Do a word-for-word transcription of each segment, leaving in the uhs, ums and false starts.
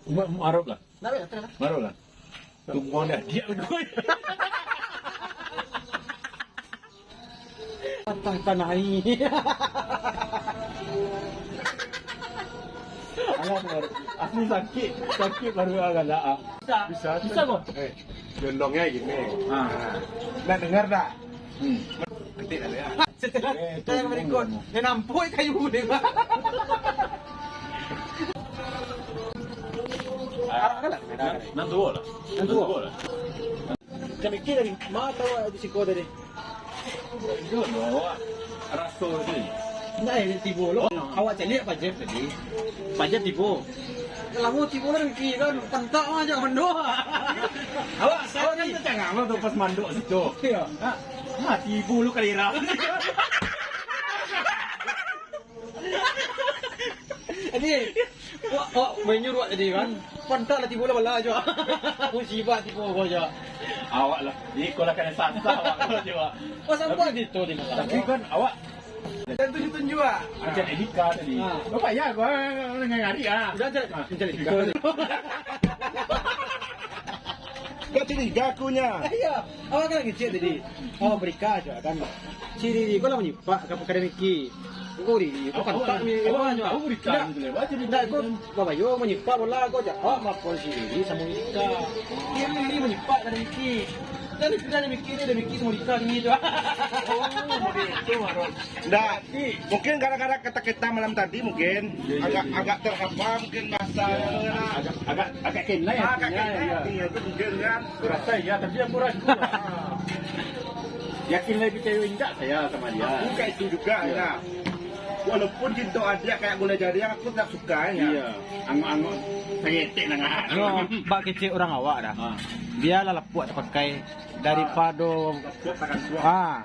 Ma-, marok lah. Nak, nak, nak. Marok lah. Tunggu dah. Dia betul. Patah tanah ini. Alah, Mar. Asli sakik. Sakik baru agak lah. Bisa. Bisa, bisa kok. Eh, jondongnya gini. Ah. Nak dengar tak? Hmm. Ketik lah ya. Setelah Eh, saya tunggu berikut, dulu. Dia nampak kayu dia. Ah, nan, nan tuo lah. Nan tuo. Nan tuo lah. Kami kira ni, ma tahu di siko tadi. Itu loh, awak raso tu. Nah, ini tibo lo. Awak caliak paja tadi. Paja tibo. Lamo tibo lah, Riki, kan. Pantak mah, jangan mandok. Awak, awak kan tercangak lo tu pas mandok situ. Iya. Ha? Ha, tibo lo kalira. Tadi, wak, wak manyuruak tadi kan. Pantak lah tibo lah bala jo. Musibah tibo ko jo. Awak lah. Iko lah kena sasah awak ko jo. Oh, sampai situ di malam. Tapi kan awak Dan tunjuk-tunjuk ah. Macam Edika tadi. Ha. Bapak ya, gua dengan hari ah. Udah, udah, Ha. Udah, Edika. Kau curiga akunya. Iya, awak kan kecil tadi. Oh, berika aja kan. Si Riri kau lah menyipak ke perkara Niki. Kau Riri, kau Apa, pantak ni, apa, kau apa, aja. Apa berika Tidak, ni tu, Lek? Baca tidak, berita kau ni. Bapak yo menyipak bola kau aja. Awak melapor si Riri sama Edika. Dia Riri menyipak ke Niki. Dan sudah ada Niki, dia ada Niki sama Edika ni tu. Oh, begitu, Marun. Ndak. Mungkin gara-gara kata-kata malam tadi mungkin Iya, iya, agak, iya. Agak terhamba mungkin bahasa Iya. Agak, agak, agak kena ya, Ah, agak artinya, kena ya. Artinya itu mungkin kan. Kurasa ya, tapi aku ragu. Ah. Yakin lebih percaya indak saya sama dia. Aku kayak itu juga Iya. Ya. Walaupun cinta adik kayak gulai jari, aku tak suka ya. Iya. Angok-angok sangetek nangah. Anu, bak kecek urang awak dah. Ah. Biarlah lapuak tapakai daripado Lapuak tagantuang. Ah.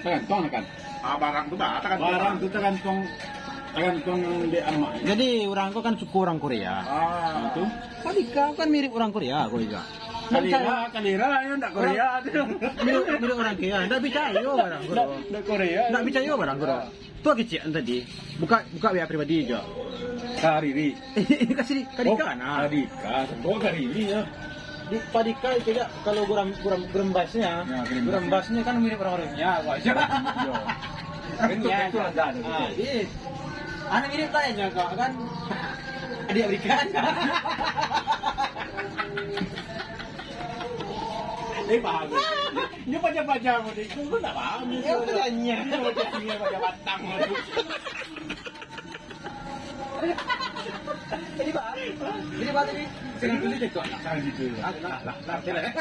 Tagantuang lah kan? Ah, barang tu bah, tagantuang. Barang tu tagantuang, tagantuang di amak. Jadi, urang ko kan suku urang Korea. Ah. Ah, tu? Kalira kan mirip urang Korea ko juga. Kalira, kalira, ya, ndak Korea tu. Mirip, mirip urang Korea. Ndak picayo barang ko. Ndak, ndak Korea. Ndak picayo barang ko. Ah. Tu kecek tadi. Buka, buka W A pribadi je. Ka Riri. Kasih di, ka Dika nah. Oh, ka Dika. Oh, ka Riri ya. Di, Pak Dika itu ya, kalau gurem-, gurem-, gurembasnya, Ya, gurembasnya. Gurembasnya kan mirip orang-orangnya, Pak. Iya. Kan Iya. Betul, betul ada, ada, Ah, betul. Iya. Anak mirip lah ya, Kak, kan? Adik berikan. Eh, paham. Dia pacah-pacah, Budi. Aku tak paham. Ya, aku tanya. Dia pacah-pacah, pacah batang, Budi. Jadi, Pak, jadi, Pak, tadi, saya dulu je, Kak. Nah, gitu. Ah, nah, nah, nah, nah.